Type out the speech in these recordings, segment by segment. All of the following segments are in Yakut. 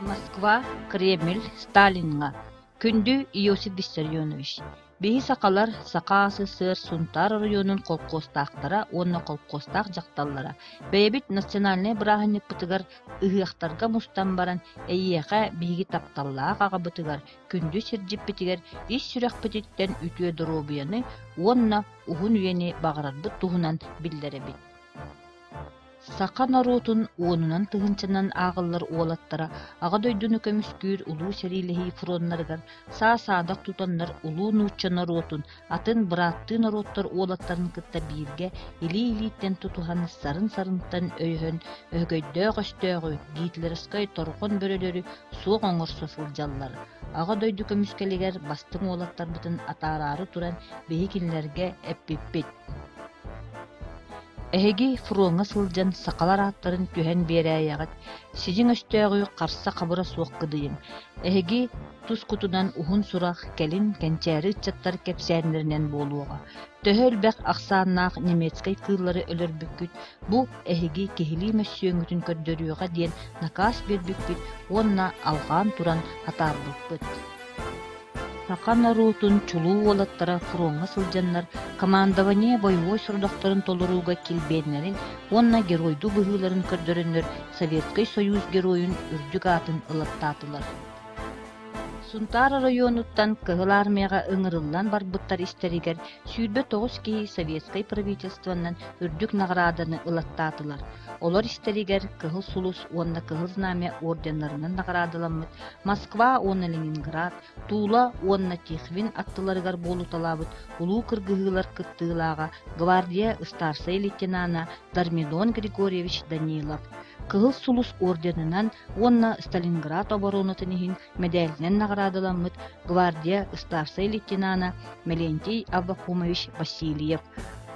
Москва, Кремль, Сталиҥҥа Күндү Иосиф Виссарионович, биһи сахалар Саха СССР Сунтаар оройуонун холкуостаахтара уонна холкуостаах дьахталлара бэйэбит национальнай бырааһынньыкпытыгар ыһыахтарга мустан баран эйиэхэ биһиги тапталлаах аҕабытыгар, күндү сирдьиппитигэр ис сүрэхпититтэн үтүө доруобуйаны уонна уһун үйэни баҕарарбыт туһунан биллэрэбит. Саха норуотун уонунан тыһыынчанан ааҕыллар уолаттара Аҕа дойдуну көмүскүүр Улуу сэриилэһии фроннарыгар саа-саадах тутаннар улуу нуучча норуотун атын бырааттыы норуоттар уолаттарын кытта бииргэ илии-илииттэн тутуһан сарын-сарынтан өйөһөн өһөгөйдөөх өстөөҕү гитлеровскай торҕон бөрөлөрү суох оҥорсо сылдьаллар. Аҕа дойду көмүскэлигэр бастыҥ уолаттарбытын атаараары туран биһи кинилэргэ эппиппит: Эһиги фроҥҥа сылдьан сахалар ааттарын түһэн биэрээйэҕит, сидьиҥ өстөөҕү харса-хабыра суох кыдыйыҥ. Эһиги тускутунан уһун сурах кэлин кэнчээри ыччаттар кэпсээннэринэн буолуоҕа. Төһө элбэх ахсааннаах немецкэй кыыллары өлөрбүккүт, бу эһиги киһилии мөссүөҥҥүтүн көрдөрүөҕэ диэн накаас биэрбиппит уонна алҕаан туран атаарбыппыт. Саха норуотун чулуу уолаттара фроҥҥа сылдьаннар командование бойобуой сорудахтарын толорууга килбиэннэрин уонна геройдуу быһыыларын көрдөрөннөр Советскай Союз Геройун үрдүк аатын ылаттаатылар. Сунтаар оройуонуттан Кыһыл Армияҕа ыҥырыллан барбыттар истэригэр 29 киһи Советскай правительствонан үрдүк наҕарааданы ылаттаатылар. Олор истэригэр Кыһыл Сулус уонна Кыһыл Знамя орденнарынан наҕараадаламмыт Москва уонна Ленинград, Тула уонна Тихвин аттыларыгар буолуталаабыт улуу кыргыһыылар кыттыылааҕа гвардия ыстаарсай лейтенана Дармидон Григорьевич Данилов, Кыһыл Сулус орденынан уонна Сталинград оборонатын иһин мэдээлинэн наҕараадаламмыт гвардия ыстаарсай лейтенана Мелентий Аввакумович Васильев,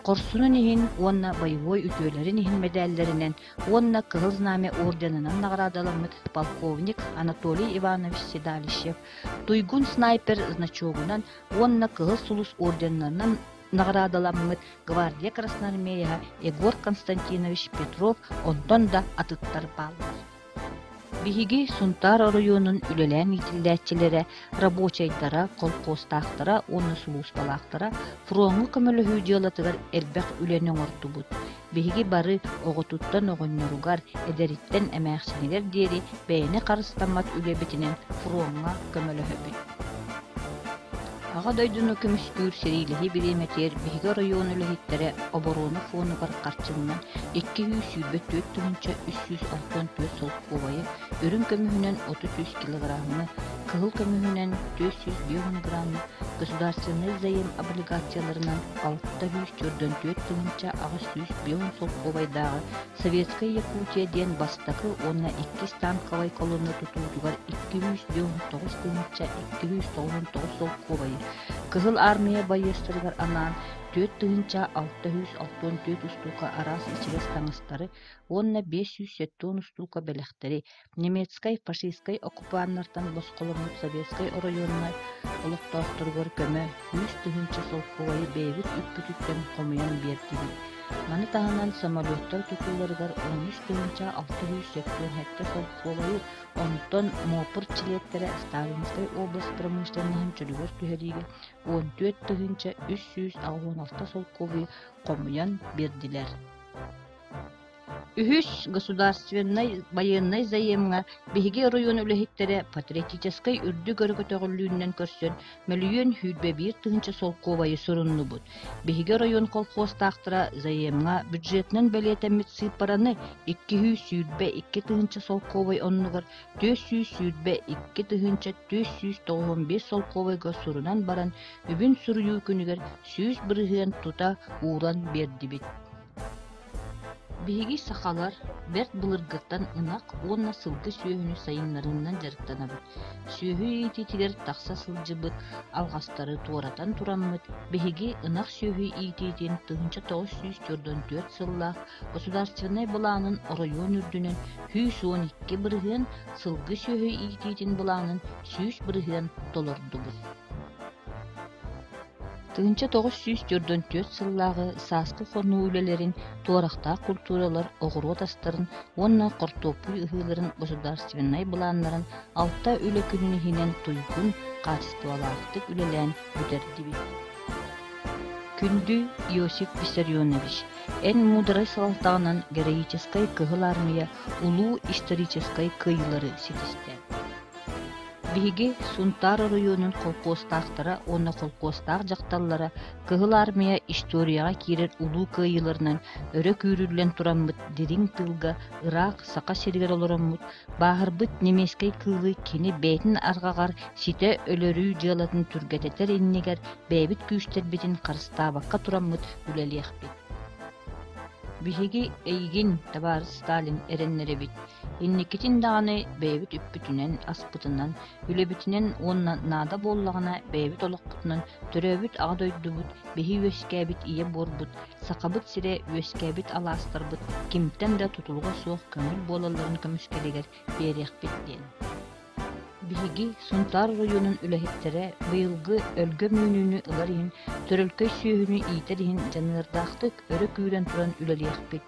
Хорсунун иһин уонна боевой үтүөлэрин иһин мэдээллэринэн уонна Кыһыл Знамя орденынан наҕараадаламмыт полковник Анатолий Иванович Седалищев Туйгун снайпер значогунан уонна Кыһыл Сулус орденнарынан наҕараадаламмыт гвардия красноармееһа Егор Константинович Петров онтон да атыттар бааллар. Биһиги Сунтаар оройуонун үлэлээн иитиллээччилэрэ, рабочайдара, колхозтаахтара уонна сулууспалаахтара фроҥҥа көмөлөһүү дьыалатыгар элбэх үлэни оҥордубут. Биһиги бары оҕотуттан оҕонньоругар, эдэриттэн эмээхсинигэр диэри бэйэни харыстаммат үлэбитинэн фроҥҥа көмөлөһөбүт. Аҕа дойдуну көмүскүүр сэриилэһии бириэмэтигэр биһиги оройуон үлэһиттэрэ оборуона фонугар харчыннан 224 364 солкуобайы, үрүҥ көмүһүнэн 33 килограммы, кыһыл көмүһүнэн 450 граммы, государственнай заем облигацияларынан 644 850 солкуобайдааҕы Советская Якутия диэн бастакы уонна иккис танковай колонна тутуутугар 299 299 солкуобайы, Кыһыл Аармыйа байыастарыгар анаан 4664 устуука араас ичигэс таҥастары уонна 570 устуука бэлэхтэри немецкай фашистскай оккупаннартан босхоломмут советскай оройуоннар олохтоохторугар көмө 100 000 солкуобайы бэйэбит үппүтүттэн хомуйан биэрдибит. Маны таһынан самолеттар тутууларыгар 13 677 солкуобайы, онтон МОПР чилиэттэрэ Сталинскай область промышленноһын чөлүгэр түһэриигэ 14 386 солкуобайы хомуйан биэрдилэр. Үһүс государственнай байыаннай заемҥа биһиги оройуон үлэһиттэрэ патриотическай үрдүк өрө көтөҕүллүүнэн көрсөн мөлүйүөн 21 тыһыынча солкуобайы суруннубут. Биһиги оройуон колхозтаахтара заемҥа бюджетынан бэлиэтэммит сыыппараны 222 тыһыынча солкуобай оннугар 422 тыһыынча 495 солкуобайга сурунан баран үбүн суруйуу күнүгэр 100% тута ууран биэрдибит. Биһиги сахалар бэрт былыргыттан ынах уонна сылгы сүөһүнү сайыннарыынан дьарыктанабыт. Сүөһү иитиитигэр тахса сылдьыбыт алҕастары туоратан тураммыт, биһиги ынах сүөһү иитиитин 1994 сыллаах государственнай былаанын оройуон үрдүнэн 112%, сылгы сүөһү иитиитин былаанын 100% толордубут. 1944 сыллааҕы сааскы хонуу үлэлэрин туорахтаах культуралар оҕуруот астарын уонна хортуоппуй ыһыыларын государственнай былааннарын алта үлэ күнүн иһинэн туйгун, хаачыстыбалаахтык үлэлээн бүтэрдибит. Күндү Иосиф Виссарионович, эн муударай салалтаҕынан героическай Кыһыл Аармыйа улуу историческай кыайыылары ситистэ. Биһиги Сунтаар оройуонун холкуостаахтара уонна холкуостаах дьахталлара Кыһыл Аармыйа историяҕа киирэр улуу кыайыыларынан өрө күүрүллэн тураммыт дириҥ тыылга ыраах Саха сиригэр олороммут, бааһырбыт немецкэй кыылы кини бэйэтин арҕаҕар ситэ өлөрүү дьыалатын түргэтэтэр иннигэр бэйэбит күүстэрбитин харыстаабакка тураммыт үлэлиэхпит. Биһиги эйигин, табаарыс Сталин, эрэннэрэбит. Инникитин даҕаны бэйэбит үппүтүнэн-аспытынан, үлэбитинэн уонна наада буоллаҕына бэйэбит олохпутунан төрөөбүт Аҕа дойдубут, биһи үөскээбит ийэ буорбут, Сахабыт сирэ үөскээбит алаастарбыт кимтэн да тутулуга суох көҥүл буолалларын көмүскэлигэр биэриэхпит диэн. Биһиги Сунтаар оройуонун үлэһиттэрэ быйылгы өлгөм үүнүүнү ылар иһин, төрөлкөй сүөһүнү иитэр иһин дьаныардаахтык өрө күүрэн туран үлэлиэхпит.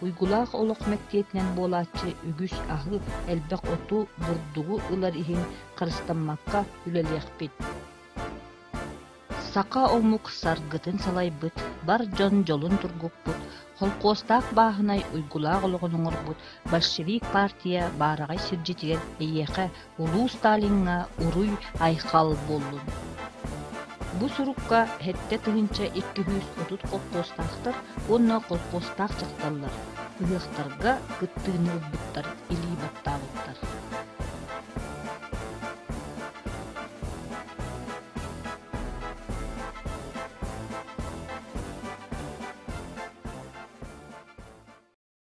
Уйгулаах олох мэктиэтинэн буолааччы үгүс аһы, элбэх оту, бурдугу ылар иһин харыстаммакка үлэлиэхпит. Саха омук саргытын салайбыт, бар дьон дьолун тургуппут, холкуостаах бааһынай уйгулаах олоҕун оҥорбут большевик партия баараҕай сирдьитигэр эйиэхэ улуу Сталиҥҥа уруй-айхал буоллун! Бу сурукка 7230 холкуостаахтар уонна холкуостаах дьахталлар ыһыахтарга кыттыыны ылбыттар илии баттаабыттар.